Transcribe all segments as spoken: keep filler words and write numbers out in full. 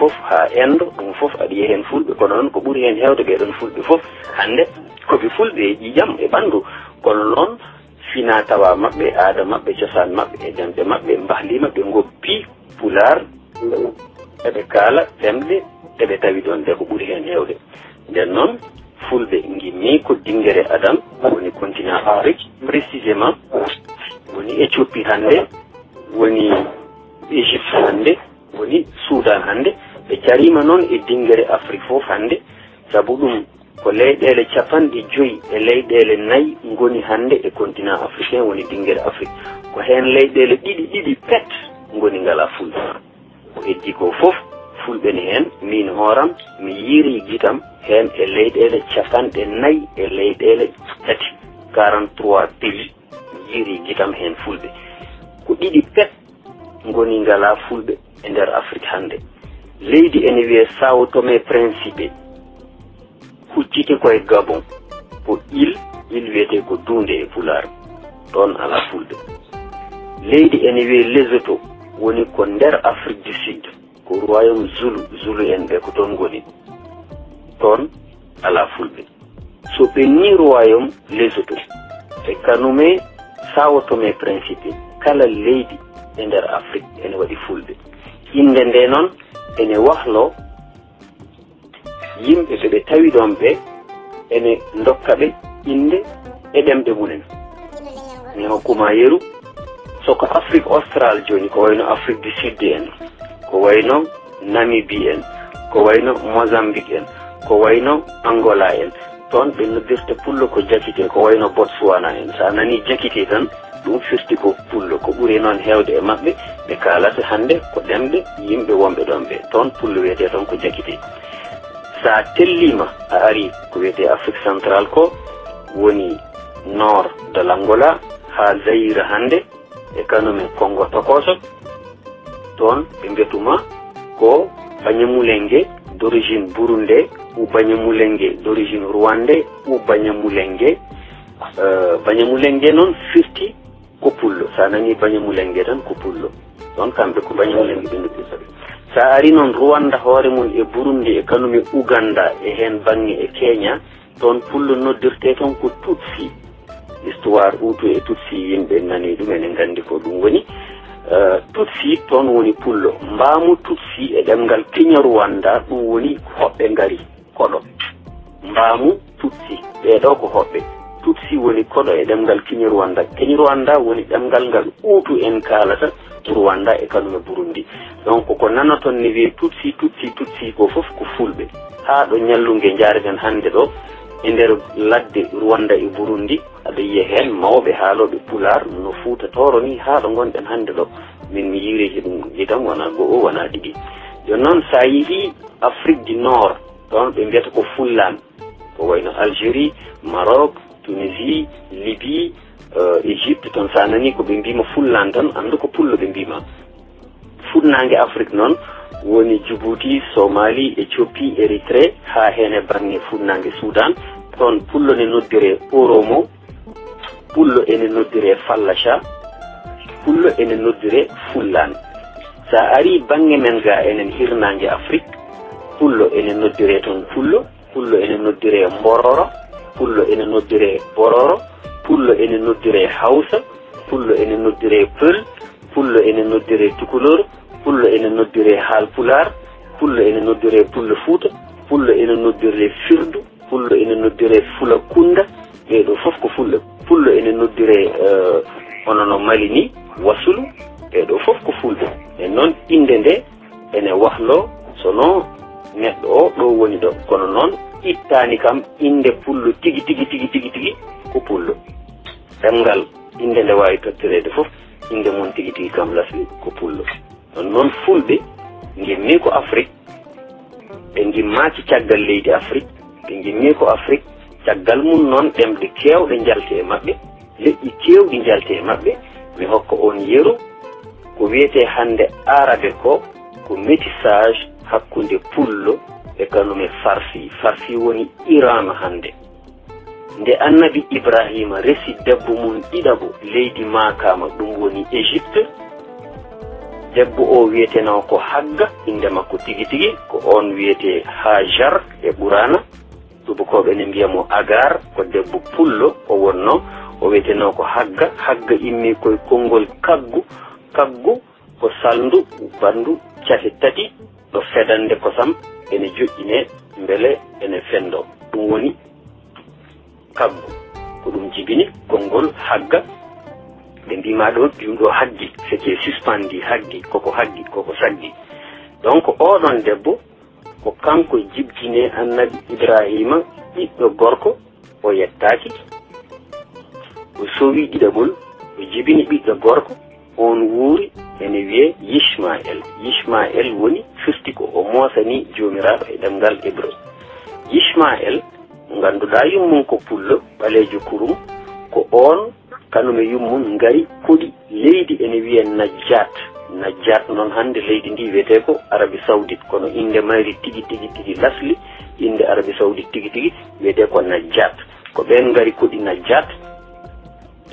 fof haa Enndo, ɗum fof aɗa yiya heen Fulɓe, kono noon ko ɓuri heen heewde ɓee ɗoon Fulɓe fof hannde ko ɓe Fulɓe e ƴiiƴam, e ɓanndu, kono noon finaa tawaa maɓɓe, aada maɓɓe, cosaan maɓɓe, e ɗemɗe maɓɓe, mbahli maɓɓe, ngoppi Pulaar, eɓe kaala ɗemɗe ɗe ɓe tawi ɗoon ɗe ko ɓuri heen heewde. Ndeen noon, Fulɓe ngimmii ko dinngere Adam, woni continent Afrique, précisément, woni Éthiopie hannde, woni Égypte hannde, woni Soudan hannde. Ɓe cariima noon e dinngere Afrique fof hannde, sabu ɗum ko leyɗeele capanɗe joyi e leyɗeele nayi ngoni hannde e continent africain, woni dinngere Afrique. Ko heen leyɗeele ɗiɗi, ɗiɗi pet ngoni ngalaa Fulɓe. Ko heddii ko fof, Fulɓe ne heen, miin hooram, mi yiirii gitam heen e leyɗeele capanɗe nayi e leyɗeele tati, quarante-trois pays, mi yiirii gitam heen Fulɓe. Ko ɗiɗi pet ngoni ngalaa Fulɓe e nder Afrik hannde. Leydi ene wiyee Sao Tome Principe, hucciti ko e Gabon, ko île, île wiyetee ko duunde e Pulaar, ɗoon alaa Fulɓe. Leydi ene wiyee Lesotho, woni ko nder Afrique du Sud, ko royaume Zulu, Zulu en ɓe ko toon ngoni, toon alaa Fulɓe. So ɓennii royaume Lesotho e kanume Sao Tome Principe, kala leydi e nder Afrik ene waɗi Fulɓe. Innde nde noon ene wahloo yimɓe ɓe ɓe tawi ɗoon ɓe, ene ndokka ɓe innde e ɗemɗe mumen. Mi hokkuma yeru, so ko Afrique Australe jooni, ko wayno Afrique du Sud en, ko wayno Namibie en, ko wayno Mozambique en, ko wayno Angola en, toon ɓe noddirta Pullo ko Jakite, ko wayno Botswana en. So a nanii Jakite tan, ɗum firti ko Pullo. Ko ɓuri noon heewde e maɓɓe, ɓe kaalata hannde ko ɗemɗe yimɓe wonɓe ɗoon ɓe. Toon Pullo wiyetee toon ko Jakite. So a telliima, a arii ko wiyetee Afrique Centrale ko, woni nord de l'Angola haa Zaïre hannde, e kanume Kongo Tokoso, toon ɓe mbiyatuma ko Banyamulenge d'origine burundais ou Banyamulenge d'origine rwandais ou Banyamulenge, euh, Banyamulenge noon firti ko Pullo. So a nanii Banyamulenge tan ko Pullo. Ɗoon kamɓe ko Banyamulenge ɓe noddirta ɓe. So a arii noon Rwanda hoore mum e Burundi e kanume Uganda e heen baŋŋe e Kenya, toon Pullo noddirtee toon ko Tutsi. Histoire Hutu e Tutsi, yimɓe nanii ɗum, ene nganndi ko ɗum woni. Eh, Tutsi toon woni Pullo. Mbaamu Tutsi e ɗemngal Kinyarwanda, ɗum woni hoɓɓe ngari, koɗo. Mbaamu Tutsi, ɓee ɗoo ko hoɓɓe. Tutsi woni koɗo e ɗemngal Kinyarwanda. Kinyarwanda woni ɗemngal ngal Hutu en kaalata Rwanda e kanume Burundi. Donc, ko nanoton ne wiyee Tutsi, Tutsi, Tutsi, ko fof ko Fulɓe. Haa ɗo ñallunge njaareten hannde ɗo, e nder ladde Rwanda e Burundi, aɗa yiya heen mawɓe haalooɓe Pulaar no Fuuta Tooro ni, haa ɗo ngonɗen hannde ɗo. Min mi yiirii ɗum gitam wonaa go'o, wonaa ɗiɗi. Jooni noon, so a yehii Afrique du Nord, ɗoon ɓe mbiyata ko Fullaan, ko wayno Algérie, Maroc, Tunisie, Libye, eh, Égypte, toon so a nanii ko ɓe mbiima Fullaan tan, anndu ko Pullo ɓe mbiima. Fuɗnaange Afrik noon woni Djibouti, Somali, Éthiopie, Érythrée, haa heen e baŋŋe fuɗnaange Sudan. Toon Pullo ne noddiree Oromo, Pullo ene noddiree Fallaca, Pullo ene noddiree Fullaan. So a arii baŋŋe men gaa enen hirnaange Afrik, Pullo ene noddiree toon Pullo, Pullo ene noddiree Mbororo, Pullo ene noddiree Bororo, Pullo ene noddiree Hawsa, Pullo ene noddiree Pël, Pullo ene noddiree Tukulor, Pullo ene noddiree Haalpulaar, Pullo ene noddiree Pullo Fuuta, Pullo ene noddiree Firdu, Pullo ene noddiree Fulakunda, ɓee ɗoo fof ko Fulɓe. Pullo ene noddiree, eh, hono no Mali ni, Wasulu, ɓee ɗoo fof ko Fulɓe. Nden noon, innde nde ene wahloo, so no neɗɗo o ɗo woni ɗo. Kono noon, ittaani kam innde Pullo tigi, tigi, tigi, tigi, tigi, ko Pullo. Ɗemngal, innde nde waawi tottireede fof, innde mum tigi, tigi kam lasli ko Pullo. Ɗon noon Fulɓe ngimmi ko Afrik, ɓe ngimmaaki caggal leydi Afrik, ɓe ngimmi ko Afrik, caggal mum noon ɗemɗe keewɗe njalti e maɓɓe, leƴƴi keewɗi njalti e maɓɓe. Mi hokka on yeru, ko wiyetee hannde Arabe ko, ko métissage hakkunde Pullo e kañum e Farsi. Farsi woni Iran hannde. Nde Annabi Ibraahiima resi debbo mum ɗiɗaɓo leydi Maakaama, ɗum woni Égypte, Debbo o wiyetenoo ko Hagga, innde makko tigi tigi, ko oon wiyetee Hajar e Ɓuraana. Tuubakooɓe ene mbiya mo Agar, ko debbo pullo o wonnoo. O wiyetenoo ko Hagga. Hagga immii ko e konngol kaggu. Kaggu ko salndu, ɓanndu cate tati, ɗo fedannde kosam ene joƴƴinee, mbele ene fenndoo. Ɗum woni kaggu. Ko ɗum jibini konngol Hagga. Ɓe mbii ma ɗo, ɗum ɗo haggi, c'était suspendu, haggi, koko haggi, koko saggi. Donc, oɗon debbo, ko kanko jibjini Annabi Ibraahiima ɓiɗɗo gorko, o yettaaki. O sowi ɗiɗaɓol, o jibini ɓiɗɗo gorko, oon wuuri, ene wiyee Yishmael. Yishmael woni firti ko o moosani Joomiraaɗo e ɗemngal Ebree. Yishmael, mo ngannduɗaa yummum ko pullo, ɓaleejo kurum, ko oon kanum e yummum ngari koɗi leydi ene wiyee Najjaat. Najjaat noon hannde leydi ndi wiyetee ko Arabie Saoudite, kono innde mayri tigi, tigi, tigi lasli, innde Arabie Saoudite tigi, tigi wiyetee ko Najjaat. Ko ɓeen ngari koɗi Najjaat.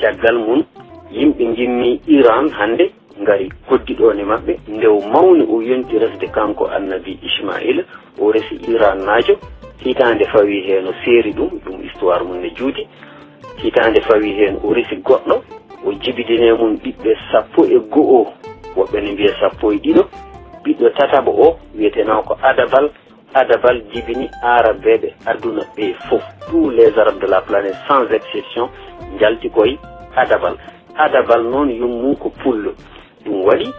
Caggal mum, yimɓe ngimmi Iran hannde ngari koddiɗo ne maɓɓe, nde o mawni, o yonti resde kanko Annabi Ismaila, o resi Irannaajo. Hitaande fawi heen o seeri ɗum, ɗum histoire mum ne juuti. Hitaande fawi heen o resi goɗɗo, o jibidini e mum ɓiɓɓe sappo e go'o, woɓɓe ne mbiya sappo e ɗiɗo. Ɓiɗɗo tataɓo o wiyetenoo ko Adabal. Adabal jibini Aarabeeɓe aduna ɓe fof, tous les Arabes de la planète sans exception, njalti koye Adabal. Adabal noon yummum ko pullo. Ɗum waɗi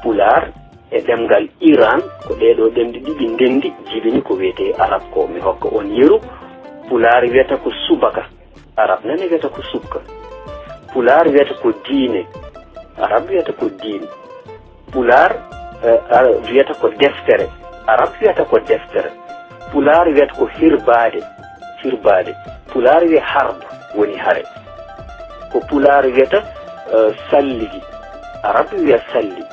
Pulaar e ɗemngal Iran, ko ɗee ɗoo ɗemɗe ɗiɗi ndenndi, jibini ko wiyetee Arab ko. Mi hokka on yeru, Pulaar wiyata ko subaka, Arab nane wiyata ko subka. Pulaar wiyata ko diine, Arab wiyata ko diine. Pulaar, eh, Arab wiyata ko deftere, Arab wiyata ko deftere. Pulaar wiyata ko hirbaade, hirbaade. Pulaar wiya harb, woni hare. Ko Pulaar wiyata, eh, salligi, Arab wiya salli.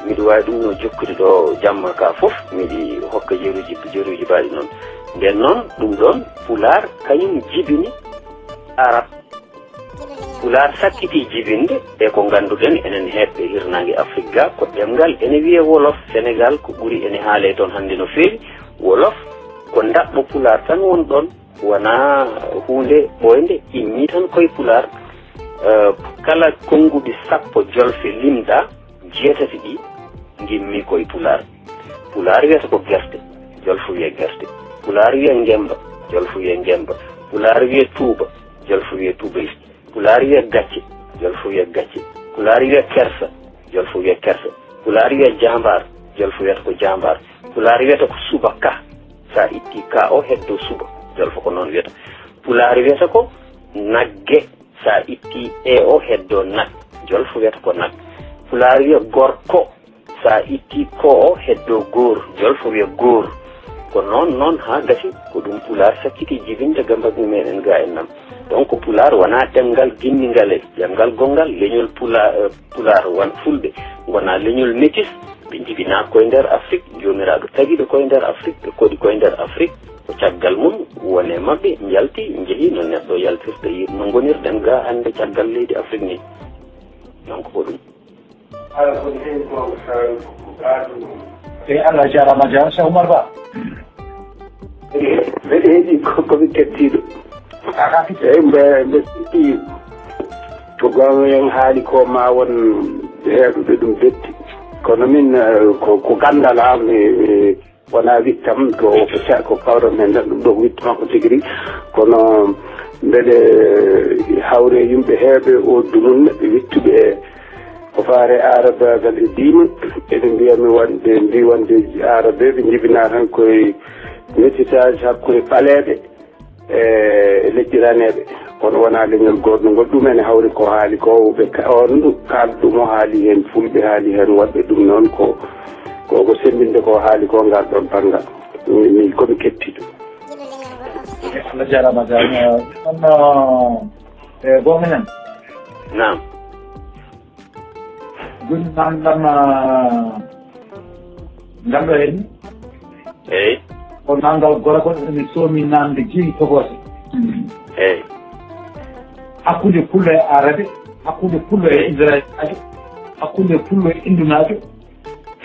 Miɗo waawi ɗum no jokkude ɗo jamma ka fof, miɗi hokka jeruuji, jeruuji baaɗi noon. Nden noon, ɗum ɗoon Pulaar kañum jibini Arab. Pulaar sakkitii jibinde e ko ngannduɗen enen heeɓɓe hirnaange Afrik ga, ko ɗemngal ene wiyee Wolof. Senegal ko ɓuri ene haalee toon hannde no feewi. Wolof ko ndaɓɓo Pulaar tan won ɗoon, wonaa huunde ɓooynde, immii tan koye Pulaar. Eh, kala konnguɗi sappo jolfe limɗaa, jeetati ɗi ngimmi koye Pulaar. Pulaar wiyata ko gerte, jolfo wiya gerte. Pulaar wiya ngemba, jolfo wiya ngemba. Pulaar wiya tuuba, jolfo wiya tuubaysi. Pulaar wiya gacce, jolfo wiya gacce. Pulaar wiya kersa, jolfo wiya kersa. Pulaar wiya jaambaar, jolfo wiyata ko jaambaar. Pulaar wiyata ko subaka, so a ittii ka o heddo suba, jolfo ko noon wiyata. Pulaar wiyata ko nagge, so a ittii e o heddo nag, jolfo wiyata ko nag. Pulaar wiya gorko, so a ittii ko o heddo goor, jolfo wiya goor. Ko noon, noon haa gasi, ko ɗum Pulaar sakkiti jibinde ga mbaɗmi meɗen ga en nam. Donc Pulaar wonaa ɗemngal ginningal e ɗemngal gonngal, leñol Pula-, eh, Pulaar won fulɓe, ngonaa leñol métis, ɓe njibinaa koye nder Afrik, joomiraaɗo tagi ɓe koye nder Afrik, ɓe koɗi koye nder Afrik. Ko caggal mum, won e maɓɓe njalti, njehi no neɗɗo yaltirta, yi-, no ngonirɗen ga hannde caggal leydi Afrik ni. Donc ko ɗum. Ala ko heen ko saaru ko ɓaatu. E Allah jaaraama, jaaraama, Cheikh Oumar Ba. Mbeɗa heɗi ko, ko mi kettiiɗo. Aha. Eyi, mbe, mbe sikki ko Goonga en haali ko ma won heeɗuɓe ɗum detti. Kono min, eh, ko, ko ganndal am, mi, mi wonaa wittam, ko, ko ca-, ko kawral men ɗum ɗo ko wittu makko tigi rigi. Kono mbeɗe hawre yimɓe heewɓe o dumunna, ɓe wittuɓe e ko faare aarabaagal e diima. Eɓe mbiya mi wonde, mbi wonde aarabeeɓe njibinaa tan koye mettisaaji hakkunde ɓaleeɓe e leƴƴi raneeɓe, kono wonaa leñol gootngol. Ɗum ene hawri ko haali ko, ɓe ka-, on kaalɗo ɗum o haali heen, fulɓe haali heen, waɗɓe ɗum noon ko, ko, ko semmbinde ko haali ko ngal ɗoon banngal. Min, min ko mi kettiiɗo. Allah jaaraama, jaaraama. Kono, e Goonga Ñaŋ. Naam. Jooni naangal ma, ngal ɗo heen. Eyi. Ko naangal gorko ene soomi naamde jeyi togooje. Eyi. Hakkunde pullo e aarabe, hakkunde pullo e israelnaajo, hakkunde pullo e indunaajo,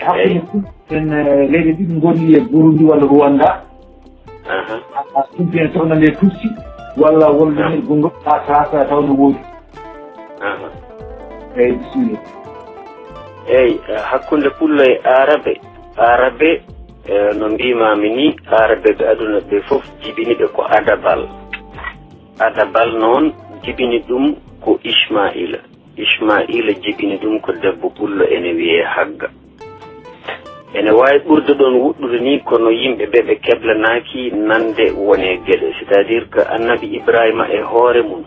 Hakkunde Eyi. Pul en, eh, leyɗe ɗiɗi ngoni e Burundi walla Rwanda. Aha. A, a, ɗum ɓe tawna nde Tutsi walla wonde Aha. Gongo, a, a, a, taw no woodi. Aha. Eyi, bisimilla. Eyi, eh, hakkunde Pullo e Aarabe, Aarabe, eh, no mbiimaami ni, Aarabe ɓe aduna ɓe fof jibini ɓe ko Adabal. Adabal noon jibini ɗum ko Ismaila. Ismaila jibini ɗum ko debbo Pullo ene wiyee Hagga. Ene waawi ɓurde ɗoon woɗɗude ni, kono yimɓe ɓe ɓe keblanaaki nande wone geɗe. C'est-à-dire que Annabi Ibrahima e hoore mum,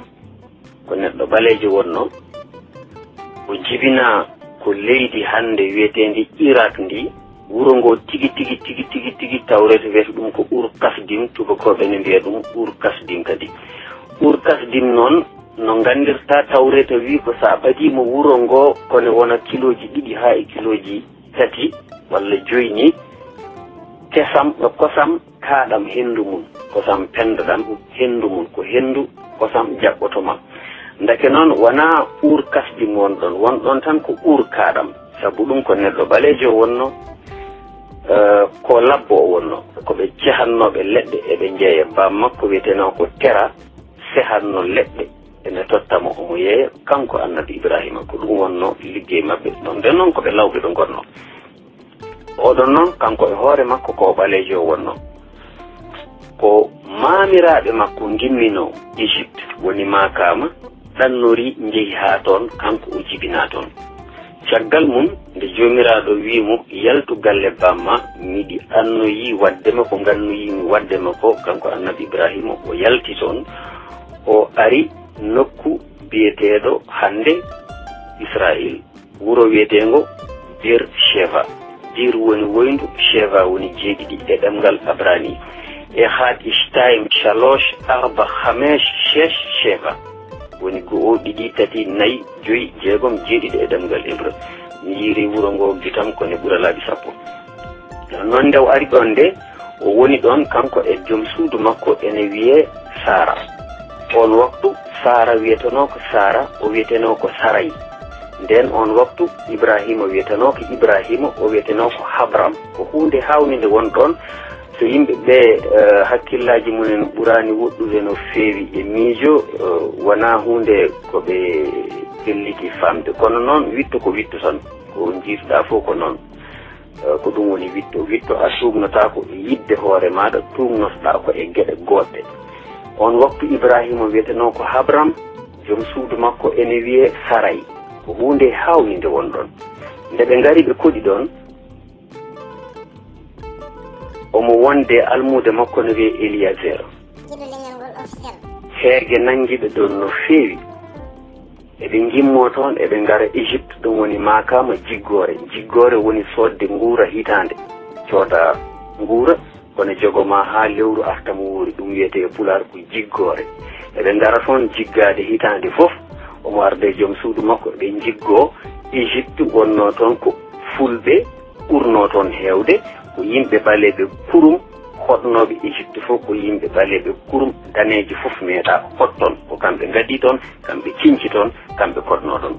ko neɗɗo ɓaleejo wonnoo. O jibinaa ko leydi hannde wiyeteendi Irak ndi, wuro ngo tigi, tigi, tigi, tigi, tigi, Tawreeta wiyata ɗum ko Ur Kasdim, tubakooɓe ne mbiya ɗum Ur Kasdim kadi. Ur Kasdim noon, no nganndirtaa, Tawreeta wii ko so a ɓadii mo wuro ngo, ko ne wona kilooji ɗiɗi haa e kilooji tati walla joyi ni, kesam, kosam kaaɗam henndu mum, kosam penndoɗam henndu mum, ko henndu kosam jaɓɓoto ma. Ndeke noon, wonaa Ur Kasdim wonɗon, wonɗon tan ko Ur kaaɗam, sabu ɗum ko neɗɗo ɓaleejo wonno, eh, ko labbo o wonno, ko ɓe cehannooɓe leɗɗe eɓe njeeya. Baam makko wiyeteenoo ko Tera, sehanno leɗɗe, ene totta mo, omo yeeya, kanko Annabi Ibrahima, ko ɗum wonno liggey maɓɓe. Ɗon nden noon ko ɓe lawɓe ɓe ngonno. Oɗon noon, kanko e hoore makko ko o ɓaleejo wonno. Ko maamiraaɓe makko ngimminoo Égypte, woni Makama, ɗannori njehi haa toon, kanko o jibinaa toon. Caggal mum, nde Joomiraaɗo wi'i mo, "Yaltu galle bamma, miɗi annoyi waɗde ma ko ngannoyiimi waɗde ma ko," kanko Annabi Ibrahima, o yalti toon, o ari nokku biyeteeɗo hannde Israayil, wuro wiyeteengo Beer-Sheva. Beer woni woyndu, Sheva woni jeeɗiɗi e ɗemngal Abrani. Ehad, Ishtaim, Shalosh, Arba, Hamesh, Shesh, Sheva. Woni go'o, ɗiɗi, tati, nayi, joyi, jeegom, jeeɗiɗi e ɗemngal Hébreu. Mi yiiri wuro ngo gitam ko ne ɓura laabi sappo. Noon nde o ari ɗoon nde, o woni ɗoon kanko e joom suudu makko ene wiyee Sara. Oon waktu Sara wiyetenoo ko Sara, o wiyetenoo ko Saray. Ndeen oon waktu Ibrahima wiyetenoo ko Ibrahima, o wiyetenoo ko Habram. Ko huunde haawninde won ɗoon. So yimɓe ɓe, eh, hakkillaaji mumen ɓuraani woɗɗude no feewi e miijo, eh, wonaa huunde ko ɓe pelliti faamde. Kono noon, witto ko witto tan. Ko njiituɗaa fof ko noon. Eh, ko ɗum woni witto. Witto a tuugnotaako e yiɗde hoore maaɗa, tuugnotoɗaa ko e geɗe goɗɗe. Oon waktu Ibrahima wiyetenoo ko Habram, joom suudu makko ene wiyee Saray. Ko huunde haawninde won ɗoon. Nde ɓe ngari ɓe koɗi ɗoon, omo wonde almuude makko no wiyee Eliyazer. Heege nanngi ɓe ɗoon no feewi. Eɓe ngimmoo toon, eɓe ngara Égypte, ɗum woni Makama jiggoore. Jiggoore woni soodde nguura hitaande. Cooda nguura, kono jogo ma haa lewru arta mo wuuri, ɗum wiyetee e Pulaar ko jiggoore. Eɓe ngara toon jiggaade hitaande fof, omo arda e joom suudu makko, eɓe njiggoo. Égypte wonnoo toon ko fulɓe ɓurnoo toon heewde, ko yimɓe ɓaleeɓe kurum, hoɗnooɓe Égypte fof ko yimɓe ɓaleeɓe kurum, daneejo fof meeɗaa hoɗ toon. Ko kamɓe ngadii toon, kamɓe cinci toon, kamɓe koɗnoo ɗoon.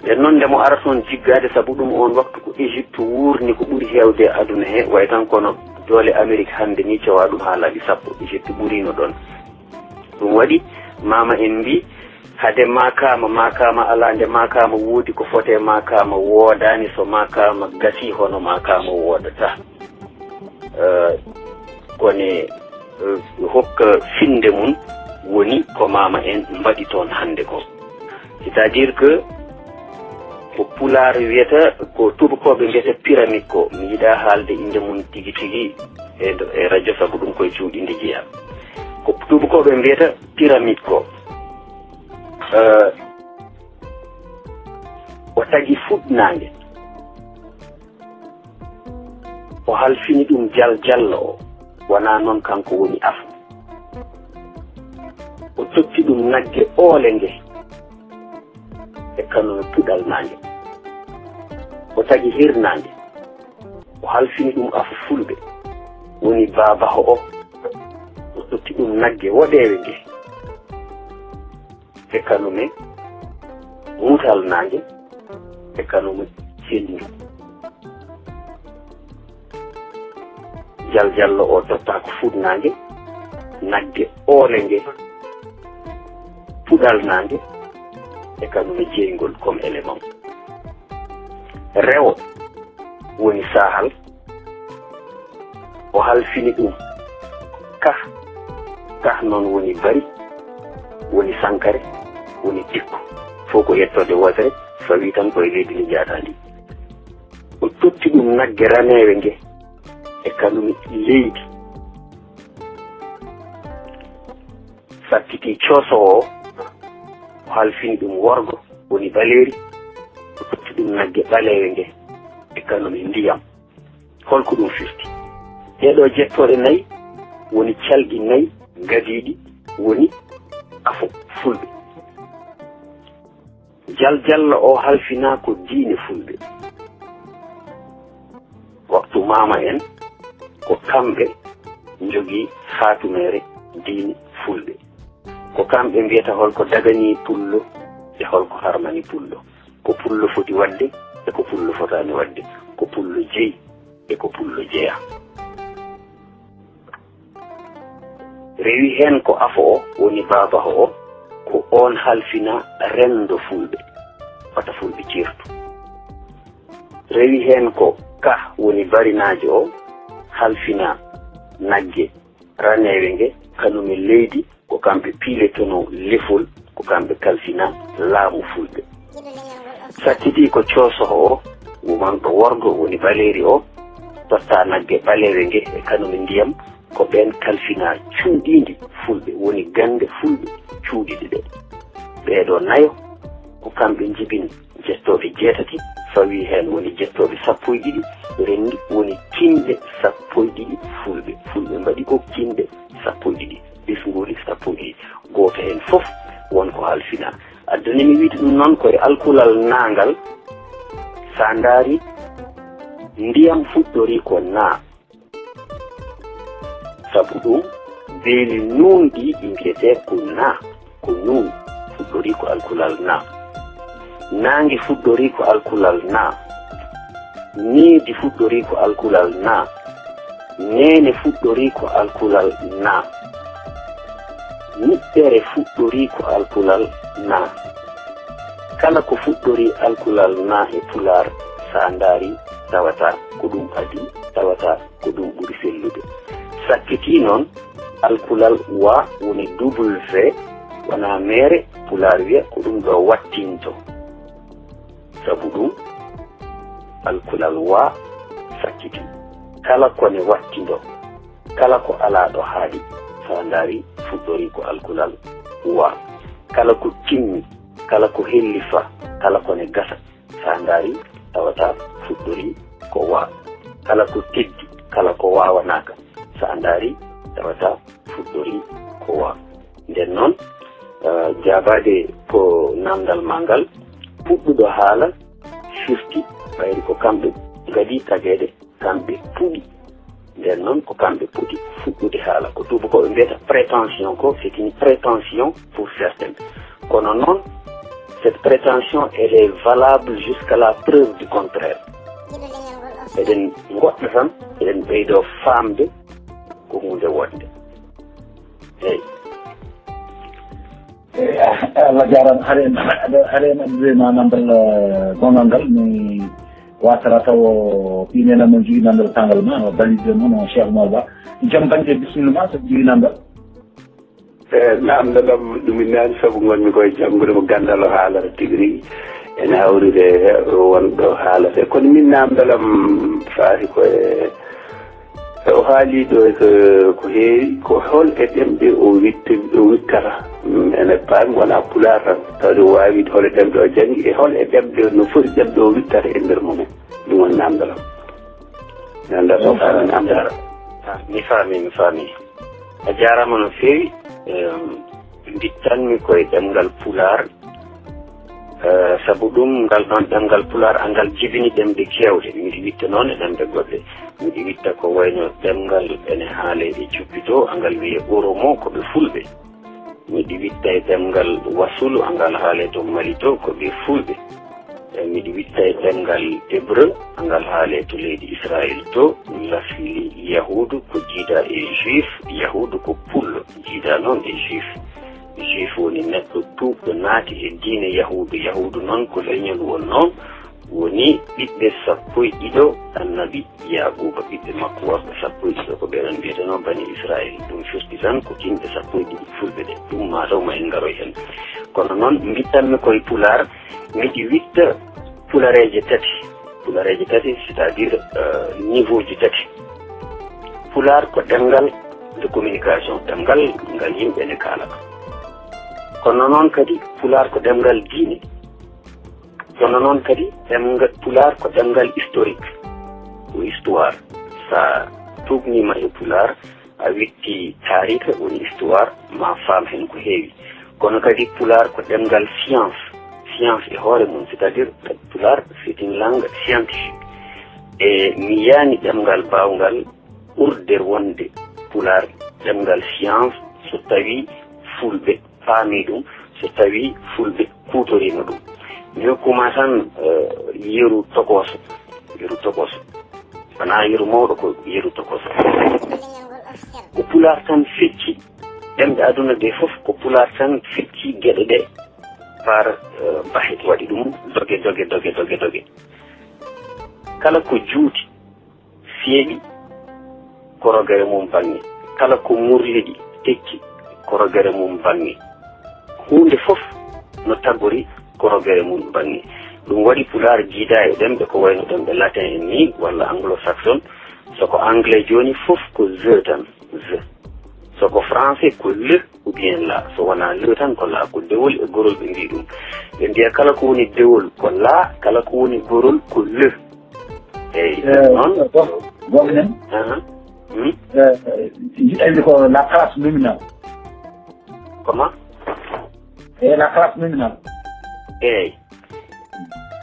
Nden noon, nde mo ara toon jiggaade, sabu ɗum oon waktu ko Égypte wuurni ko ɓuri heewde e aduna he, way tan kono doole Amérique hannde ni cewaa ɗum haa laabi sappo, Égypte ɓuriino ɗoon. Ɗum waɗi, maama en mbii, hade Makama, Makama alaa, nde Makama woodi ko fotee Makama woodaani, so Makama gasii hono Makama woodataa. Eh, kone, eh, hokka finnde mum woni ko maama en mbaɗi toon hannde ko. C'est-à-dire que ko Pulaar wiyata, ko tuubakooɓe mbiyata pyramide ko, mi yiɗaa haalde innde mum tigi tigi e ndo-, e radio, sabu ɗum koye cuuɗi nde jeyaa. Ko tuubakooɓe mbiyata pyramide ko, eh, o tagi fuɗnaange. O halfini ɗum jal jallo o, wonaa noon kanko woni afo. O totti ɗum nagge oole nge, e kanum e puɗal naange. O tagi hirnaange, o halfini ɗum afo fulɓe, woni baabaho o. O totti ɗum nagge woɗeewe nge, e kanum e mutal naange, e kanum e cendu. Jal Jallo o totta ko fuɗnaange, nagge oole nge, puɗal naange, e kanum e jeyngol comme élément. Rewo woni saahal, o halfini ɗum kah, kah noon woni bari, woni sankare, woni tikko. Fof ko yettoode wootere, fawi tan koye leydi ndi njaataandi. O totti ɗum nagge raneewe nge, e kanum leydi. Sakkiti cooso o, o halfini ɗum worgo, woni ɓaleeri, o totti ɗum nagge ɓaleewe nge, e kanum e ndiyam. Holko ɗum firti? Ɗeeɗo jettooɗe nayi woni calɗi nayi gadiiɗi, woni afo fulɓe. Jal Jallo o halfinaa ko diine fulɓe. Waktu maama en, ko kamɓe njogii haatumeere diine fulɓe. Ko kamɓe mbiyata holko daganii pullo e holko harmani pullo. Ko pullo foti waɗde e ko pullo fotaani waɗde. Ko pullo jeyi e ko pullo jeyaa. Rewi heen ko afo o, woni baabaho o, ko oon halfina renndo fulɓe, wata fulɓe ceertu. Rewi heen ko kah, woni barinaajo o, halfina nagge raneewe nge, kanum e leydi, ko kamɓe piiletono lefol, ko kamɓe kalfina laamu fulɓe. Sakkiti ko coosoho o, wumanɗo worgo, woni ɓaleeri o, totta nagge ɓaleewe nge e kanum e ndiyam, ko ɓeen kalfina cuuɗiindi fulɓe, woni gannde fulɓe cuuɗiiɗe ɗe. Ɓeeɗo nayo, ko kamɓe njibini jettooɓe jeetati, fawi heen woni jettooɓe sappo e ɗiɗi, renndi woni kinɗe sappo e ɗiɗi fulɓe. Fulɓe mbaɗi ko kinɗe sappo e ɗiɗi, ɓesnguuli sappo e ɗiɗi. Gooto heen fof won ko halfina. Addani mi wiide ɗum noon koye alkulal naangal, so a ndaari, ndiyam fuɗɗori ko naa. Sabu ɗum, beeli nuun ɗi, ɗi mbiyetee ko naa, ko nuun fuɗɗori ko alkulal naa. Naange fuɗɗori ko alkulal naa. Needi fuɗɗori ko alkulal naa. Neene fuɗɗori ko alkulal naa. Niɓɓere fuɗɗori ko alkulal naa. Kala ko fuɗɗori alkulal naa e pulaar, so a ndaari, tawata ko ɗum adii, tawata ko ɗum ɓuri sellude. Sakkiti noon, alkulal wa woni W, wonaa meere, pulaar wiya ko ɗum ɗo wattinto. Sabu ɗum, alkulal wa sakkiti. Kala ko ne wattindo, kala ko alaa ɗo haaɗi, so a ndaari, fuɗɗori ko alkulal wa. Kala ko timmi, kala ko hellifa, kala ko ne gasa, so a ndaari, tawata fuɗɗori ko wa. Kala ko teddi, kala ko waawanaaka, so a ndaari, tawata fuɗɗori ko wa. Nden noon, eh, jaabaade ko naamndal maa ngal, puɗɗuɗo haala firti, ɓayri ko kamɓe ngadii tageede, kamɓe puɗi. Nden noon, ko kamɓe poti fuɗɗude haala. Ko tuubakooɓe mbiyata prétention ko, c'est une prétention pour certains. Kono noon, cette prétention, elle est valable jusqu'à la preuve du contraire. Eɗen ngoɗɗa tan, eɗen ɓeydoo faamde ko huunde woɗnde. Eey. Eey, a-, Allah jaaraama. Hare en, hare en addude ma nandal, eh, gongal ngal, mi wasara taw o ɓiy nena mo jogii nandal kangal ma, o baliɗo mo, no Cheikh Oumar Ba. Jam bannge, bisimilla ma, so jogii nandal. E, naamndal am ɗum mi naani, sabu ngonmi koye janngude mo ganndal o haalata tigi rigi. Ene hawride e wonɗo haalata. Kono min naamndal am faati ko e, e o haalii ɗo e ko, ko heewi, ko hol e ɗemɗe o witte-, o wittata. Mm, ene paami wonaa pulaar tan, tawde o waawi wiide hol e ɗemɗe o janngi, e hol e ɗemɗe no foti ɗemɗe o wittata e nder mumen. Ɗum woni naamndal am. Mi anndaa so faami naamndal am. Ah, mi faami, mi faami. A jaaraama no feewi. Em, mbittanmi koye ɗemngal Pulaar. Eh, sabu ɗum, ngal ɗoon ɗemngal Pulaar, angal jibini ɗemɗe keewɗe. Miɗo witta noon e ɗemɗe goɗɗe. Miɗo witta ko wayno ɗemngal ene haalee e Cuppi to, angal wiyee Oromo, ko ɓe Fulɓe. Miɗo witta e ɗemngal Wasulu, angal haalee to Mali to, ko ɓe Fulɓe. E miɗo witta e ɗemngal hébreu, ngal haalee to leydi Israël to, lasli Yahuudu ko jiida e juif, Yahuudu ko pullo, jiida noon e juif. Juif woni neɗɗo tuubɗo naati e diine Yahuudu. Yahuudu noon ko leñol wonnoo, woni ɓiɓɓe sappo e ɗiɗo annabi Yaaquuba, ɓiɓɓe makko worɓe sappo e ɗiɗo, ko ɓe ɗon mbiyetenoo Bani Israel. Ɗum firti tan ko yimɓe sappo e ɗiɗi fulɓe ɓe. Ɗum maa taw ma en ngaroy heen. Kono noon, mbittanmi koye Pulaar, miɗi witta pulareeje tati. Pulareeje tati, c'est-à-dire, euh, niveau ji tati. Pulaar ko ɗemngal de communication, ɗemngal ngal yimɓe ne kaalata. Kono noon kadi, Pulaar ko ɗemngal diine. Kono noon kadi, ɗemngal Pulaar ko ɗemngal historique, ko histoire. So a tuugniima e Pulaar, a witti taariika, woni histoire, ma faam heen ko heewi. Kono kadi Pulaar ko ɗemngal science, science e hoore mum, c'est-à-dire Pulaar c'est une langue scientifique. E mi yiyaani ɗemngal baawngal ɓurde wonde Pulaar ɗemngal science, so tawii fulɓe paamii ɗum, so tawii fulɓe kuutoriima ɗum. Mi hokkuma tan, eh, yeru tokooso, yeru tokooso. Wonaa yeru mawɗo, ko yeru tokooso. Ko Pulaar tan fecci ɗemɗe aduna ɗe fof, ko Pulaar tan fecci geɗe ɗe par, eh, bahe, waɗi ɗum doge, doge, doge, doge, doge. Kala ko juuti, seeɓi, ko rogere mum baŋŋe. Kala ko murliɗi, tekki, ko rogere mum baŋŋe. Huunde fof no tagori, ko rogere mum baŋŋe. Ɗum waɗi Pulaar jiidaa e ɗemɗe ko wayno ɗemɗe latin en ni, walla anglo-saxon. So ko anglais jooni, fof ko the tan, the. So ko français, ko le ou bien la. So wonaa le tan, ko la. Ko dewol e gorol ɓe mbii ɗum. Ɓe mbiya kala ko woni dewol ko la, kala ko woni gorol ko le. Eyi, eh, noon. Ɗum noon. Aha. Hmm? Eh, eh, jiɗɗa wiide ko la classe nominale. Comment? Eh, la classe nominale. Eyi.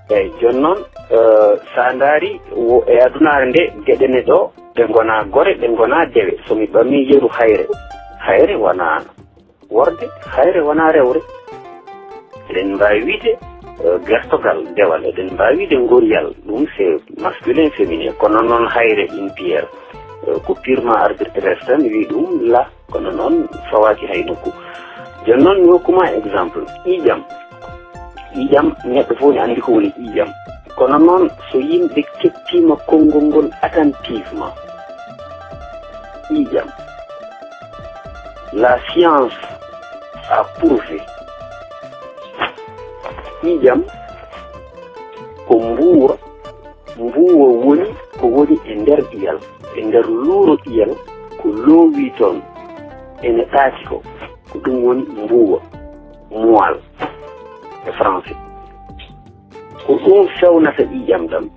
Eyi, jooni noon, eh, so a ndaari wo-, e adunaare nde, geɗe ne ɗo, ɗe ngonaa gore, ɗe ngonaa dewe. So mi ɓamii yeru hayre, hayre wonaa worɓe, hayre wonaa rewre. Eɗen mbaawi wiyde, eh, gertogal, dewal, eɗen mbaawi wiyde ngoryal, ɗum c'est masculin, féminin. Kono noon hayre, une pierre, eh, ko purement arbitraire tan, wi ɗum la, kono noon fawaaki hay nokku. Jooni noon mi hokkuma exemple, ƴiiƴam. Ƴiiƴam, neɗɗo fof ne anndi ko woni ƴiiƴam. Kono noon, so yimɓe kettiima konngol ngol attentivement, ƴiiƴam, la science a prouvé, ƴiiƴam ko mbuuwa, mbuuwa woni ko woni e nder ƴiyal, e nder luuro ƴiyal, ko loowi toon, ene ɗaati ko, ko ɗum woni mbuuwa, moelle e français. Ko ɗum fewnata ƴiiƴam ɗam.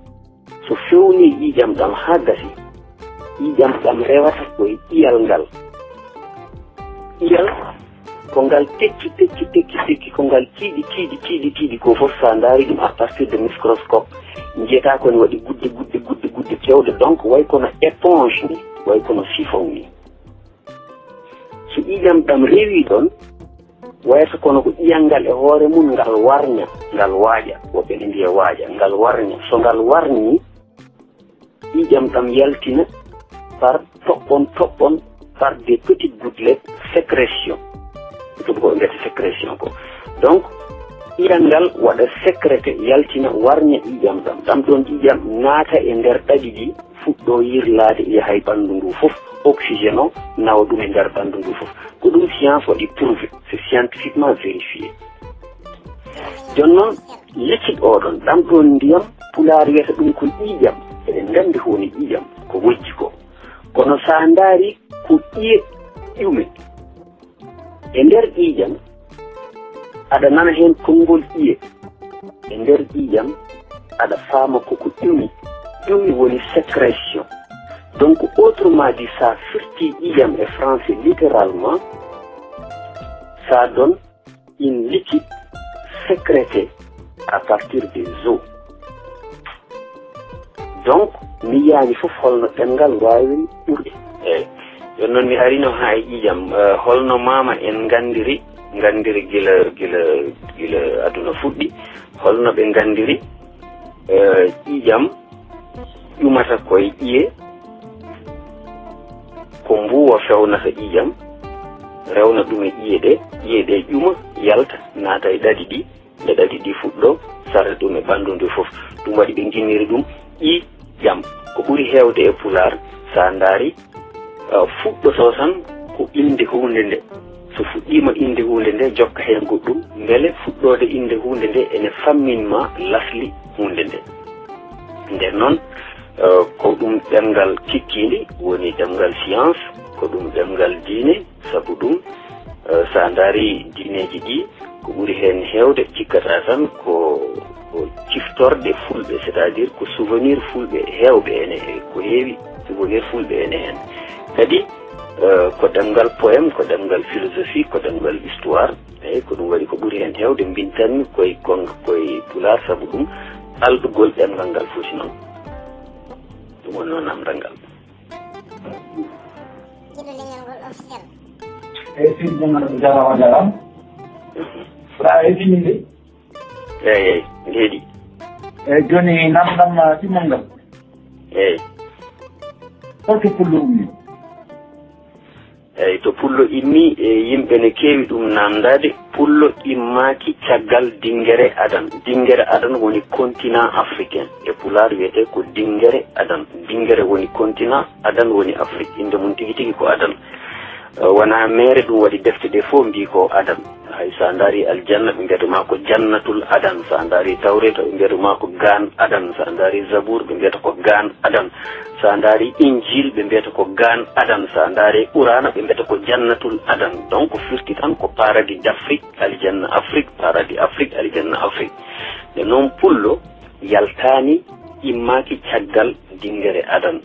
So fewnii ƴiiƴam ɗam haa gasi, ƴiiƴam ɗam rewata ko e ƴiyal ngal. Ƴiyal ko ngal tekki, tekki, tekki, tekki, ko ngal tiiɗi, tiiɗi, tiiɗi, tiiɗi, ko fof so a ndaari ɗum à partir de microscope, njiyataa ko ne waɗi gudde, gudde, gudde, gudde cewɗe. Donc, way kono éponge ni, way kono siphon ni. So ƴiiƴam ɗam rewii ɗoon, wayata kono ko ƴiiƴam ngal e hoore mum ngal warña, ngal waaƴa, woɓɓe ne mbiya waaƴa, ngal warña. So ngal warñii, ƴiiƴam ɗam yaltina par toɓɓon toɓɓon, par des petites gouttelettes, sécrétion. Ɗum ko ɓe mbiyata sécrétion ko. Donc, ƴiiƴam ngal waɗa sécrété, yaltina, warña ƴiiƴam ɗam. Ɗam ɗoon ƴiiƴam naata e nder ɗaɗi ɗi, fuɗɗoo yirlaade, yaha e ɓanndu ndu fof, oxygène o nawa ɗum e nder ɓanndu ndu fof. Ko ɗum science waɗi prouvé, c'est scientifiquement vérifié. Jooni noon, liquide oɗon, ɗam ɗoon ndiyam, Pulaar wiyata ɗum ko ƴiiƴam. Eɗen nganndi ko woni ƴiiƴam, ko wojji ko. Kono so a ndaari ko ƴiye ƴume. E nder ƴiiƴam, aɗa nana heen konngol ƴiye. E nder ƴiiƴam, aɗa faama ko ko ƴumi. Ƴumi woni sécrétion. Donc, autrement dit, so a firti ƴiiƴam e français littéralement, ça donne une liquide sécrétée à partir des os. Donc, mi yiyaani fof holno ɗemngal waawiri ɓurde. Eeyi. Jooni noon mi arino haa e ƴiiƴam. Eh, holno maama en nganndiri, nganndiri gila, gila, gila aduna fuɗɗi? Holno ɓe nganndiri? Eh, ƴiiƴam ƴumata koye ƴiye, ko mbuuwa fewnata ƴiiƴam, rewna ɗum e ƴiye ɗe, ƴiye ɗe ƴuma, yalta, naata e ɗaɗi ɗi, nde ɗaɗi ɗi fuɗɗo, sarde ɗum e ɓanndu ndu fof. Ɗum waɗi ɓe nginniri ɗum ƴiiƴam. Ko ɓuri heewde e Pulaar, so a ndaari, eh, fuɗɗotoo tan ko innde huunde nde. So fuɗɗiima innde huunde nde, jokka heen goɗɗum, mbele fuɗɗoode innde huunde nde ene fammin ma lasli huunde nde. Nden noon, eh, ko ɗum ɗemngal kikkiiɗe, woni ɗemngal science, ko ɗum ɗemngal diine, sabu ɗum, eh, so a ndaari diineeji ɗi, ko ɓuri heen heewde, cikkata tan ko, ko ciftorɗe fulɓe, c'est-à-dire ko souvenir fulɓe heewɓe ene, ko heewi souvenir fulɓe ene heen. Kadi, eh, ko ɗemngal poème, ko ɗemngal philosophie, ko ɗemngal histoire. Eeyi, ko ɗum waɗi ko ɓuri heen heewde mbintanmi koye kon-, koye Pulaar, sabu ɗum alɗugol ɗemngal ngal foti noon. Ɗum woni noon namndal ngal. Jiɗo leñol ngol officiel. Eeyi, seydi Mamadou, jaaraama, jaaraama. Mbaɗa heɗii min de? Eeyi, eeyi, mbeɗa heɗii. Eeyi, jooni namndam, ah, ɗimmal ngal. Eeyi. Holto Pullo ummi? Eeyi, to Pullo immi, e, yimɓe ne keewi ɗum naamndaade. Pullo immaaki caggal Dinngere Adan. Dinngere Adan woni continent africain. E Pulaar wiyetee ko Dinngere Adan. Dinngere woni continent, Adan woni Afrik. Innde mum tigi tigi ko Adan. Eh, wonaa meere, ɗum waɗi defte ɗe fof mbii ko Adan. Hay so a ndaari Aljanna, ɓe mbiyata ma ko Jannatul Adan. So a ndaari Tawreeta, ɓe mbiyata ma ko Gaan Adan. So a ndaari Zabuur, ɓe mbiyata ko Gaan Adan. So a ndaari Injiil, ɓe mbiyata ko Gaan Adan. So a ndaari Quraana, ɓe mbiyata ko Jannatul Adan. Donc, firti tan ko paradis d'Afrique, aljanna Afrik, paradis Afrik, aljanna Afrik. Nde noon Pullo yaltaani, immaaki caggal Dinngere Adan.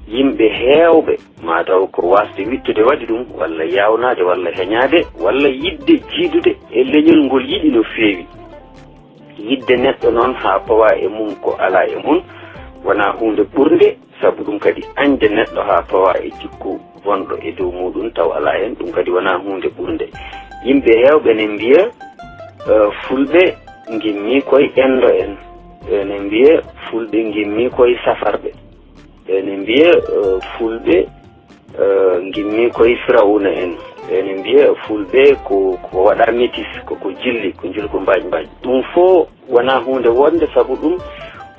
Yimɓe heewɓe, maa taw ko waasde wiɗtude waɗi ɗum, walla yaawnaade, walla heñaade, walla yiɗde jiidude e leñol ngol yiɗi no feewi. Yiɗde neɗɗo noon haa pawa e mum ko alaa e mum, wonaa huunde ɓurnde, sabu ɗum kadi añde neɗɗo haa pawa e jikku bonɗo e dow muuɗum taw alaa heen, ɗum kadi wonaa huunde ɓurnde. Yimɓe heewɓe ne mbiya, eh, Fulɓe ngimmi koye Enndo en, ene mbiya Fulɓe ngimmi koye Safarɓe, ene mbiya, eh, Fulɓe, eh, ngimmi koye Firawna en, ene mbiya Fulɓe ko, ko waɗa métis, ko, ko jilli, ko jilli ko mbaaj mbaaj. Ɗum fof wonaa huunde wonde, sabu ɗum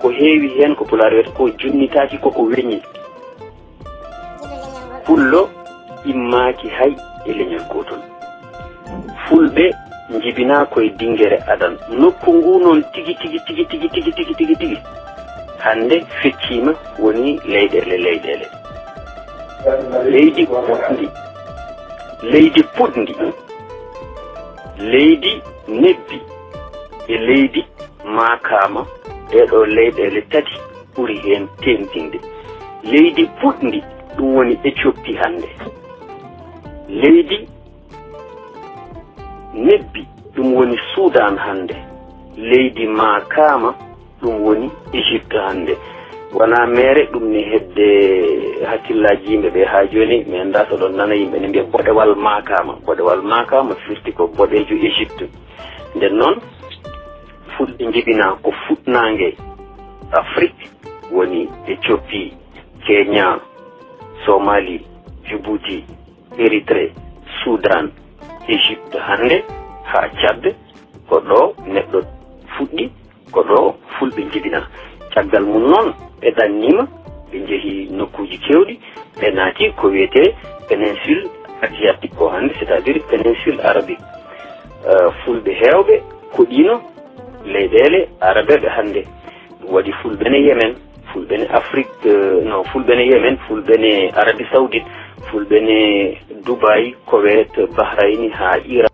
ko heewi heen ko Pulaar wiyata ko junnitaaki, koko weñi. Pullo immaaki hay e leñol gootol. Fulɓe njibinaa koye Dinngere Adan. Nokku ngu noon tigi, tigi, tigi, hannde fecciima, woni leyɗeele, leyɗeele. Leydi puɗndi, leydi puɗndi, leydi nebbi e leydi maakaama, ɗee ɗoo leyɗeele tati ɓuri heen teeŋtinde. Leydi puɗndi, ɗum woni Éthiopie hannde. Leydi nebbi, ɗum woni Sudan hannde. Leydi maakaama, ɗum woni Égypte hannde. Wonaa meere, ɗum ne hedde hakkillaaji yimɓe ɓe haa jooni. Mi anndaa so ɗon nana yimɓe ne mbiya boɗewal maakaama. Boɗewal maakaama firti ko boɗeejo Égypte. Nden noon, Fulɓe njibinaa ko fuɗnaange Afrik, woni Éthiopie, Kenya, Somalie, Djibouti, Érythrée, Sudan, Égypte hannde, haa Tchad, ko ɗo neɗɗo fuɗɗi, ko ɗo Fulɓe njibinaa. Caggal mum noon, ɓe ɗanniima, ɓe njehi nokkuuji keewɗi, ɓe naati ko wiyetee péninsule asiatique ko hannde, c'est-à-dire péninsule arabique. Euh, Fulɓe heewɓe koɗiino leyɗeele arabeeɓe hannde. Ɗum waɗi Fulɓe ne Yemen, Fulɓe ne Afrik, euh, non, Fulɓe ne Yemen, Fulɓe ne Arabie Saoudite, Fulɓe ne Dubaï, Koweït, Bahrain haa Iran.